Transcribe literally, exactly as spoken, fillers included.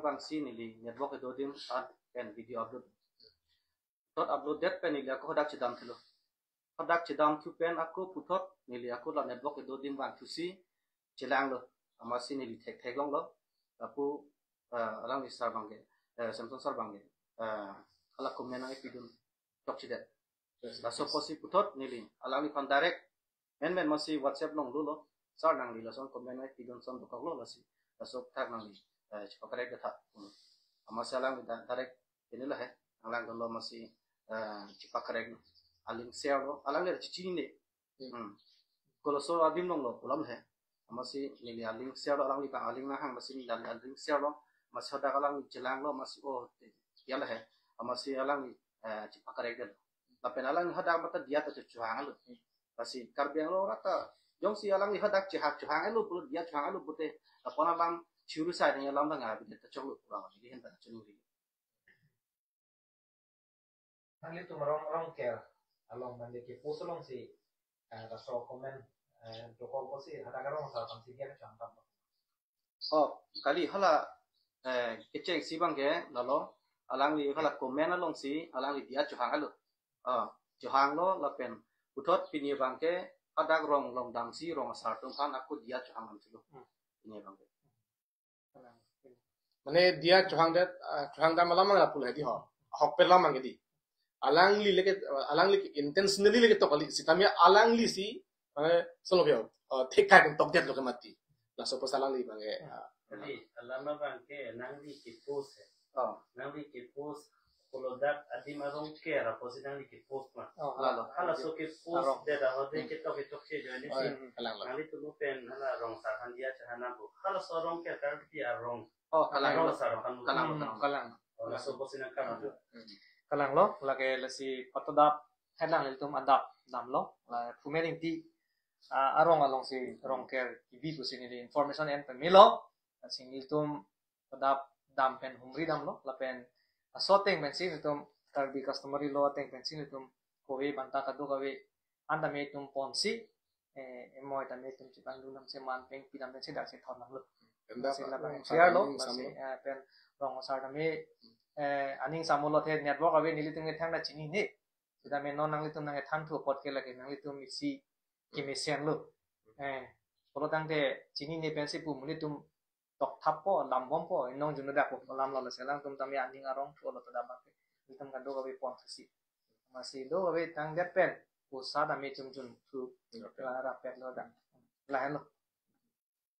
abangsi neli network kedo adim an pen video upload. Puthot upload det pen neli ako hadak chedam thulo. Hadak chedam thu pen ako puthot neli ako la network kedo adim vanthusi chelanglo. Amatsi neli thekthek longlo. Lapu, eh, alangli sir abangke, eh, Samson sir abangke, eh, hala comment nangpidun chokchedet. Laso apotsi puthot neli alangliphan direct menmen amatsi WhatsApp along dolo. Sir, nangli lason comment nangpidun ason dokoklo, lasi laso aputhak nangli, eh, chepakorek detha. Amatsi alangli da-, direct ini lahe, nanglang dolo amatsi, eh, chepakorek. Alink share lo, alangli chechinine. Hmm. Koloso adim longlo pulo he. Amatsi neli alink share lo, alangliphan alink nanghang, amatsi neli alink share lo, amatsi hadak alangli chelanglo, amatsi oh, ya lahe. Amatsi alangli, eh, chepakorek detlo. Lapen alangli hadak mate diya ta chohanglo. Lasi Karbi Anglong rat ta jongsi alangli hadak chehak chohanglo pulo, diya chohanglo pute, lapu-an alam churu sai nangji alam ta nga bidet ta choklo pulo, neli henta chuningri. Nanglitum arong, Rongker along mane kepost alongsi, eh, laso comment, eh, dokok apotsi hadak arong asar aphansi diya chohang tanglo. Oh, kali hala, eh, kechengsi abangke lalo, alangli hala comment alongsi alangli diya chohanglo. Ah, chohanglo lapen puthot pini abangke hadak rong along damsi rong asar atum aphan ako diya chohang damsilo. Hmm. Pini abangke. Mane diya chohang det, ah, chohang dam alam abang la pulo hedi ho. Ahokpet alam abang ke di. Alangli leke, alangli ke intentionally leke tok kali. Sitame alanglisi, mane, solo ke, ah, thek kai pen tokdetlo ke mati. Laso apotsi alangli abangke, ah. Kali, alam abangke nangli kepost he. Oh. Nangli kepost pulo, dak adim arong ker apotsi nangli kepost ma. Oh, lalo. Halaso kepost arong. Deda hode, hmm, ketok kechokche ajoine, oh, si. Hmm, kalanglo. Nanglitum pen hala rong asar aphan diya chohang nangpo. Halaso Rongker Karbi arong. Oh, kalanglo. Rong asar aphan. Kalanglo, hmm, kalanglo. Kalanglo. Oh, laso apotsi nangkam. Hmm. Kalanglo, lake lasi patodap henang ilitum adap damlo. La Phumen Ingti, ah, arong alongsi Rongker kebi pusi neli information en pemelo. Lasi ilitum adap dam pen humri damlo, lapen laso ateng pensi ilitum Karbi customary law ateng pensi ilitum kove banta kadokave an tame itum ponsi, eh, emoi tame itum chipangdun damsi, man pengpi dam pensi daksi thon damlo. Pendak, si labang, eh, share lo, saling, lasi, saling, eh, pen rong asar tame, eh, aning samulo the network ave, nelitum kethang ta chinine. Sitame non nanglitum nangkethan thu apot ke lake nanglitum isi kemesenlo. Eh, pulo tangte chinine pensi pu, nelitum tokthappo, lambompo, inong junu dak po alamlo, lasi alangtum tame aning arong thulo ta dam ke. Itum kadokave ponthusi. Amatsi dokave tangdet pen, pusat tame chunchun thu, hmm, la rapetlo dak. Lahenlo.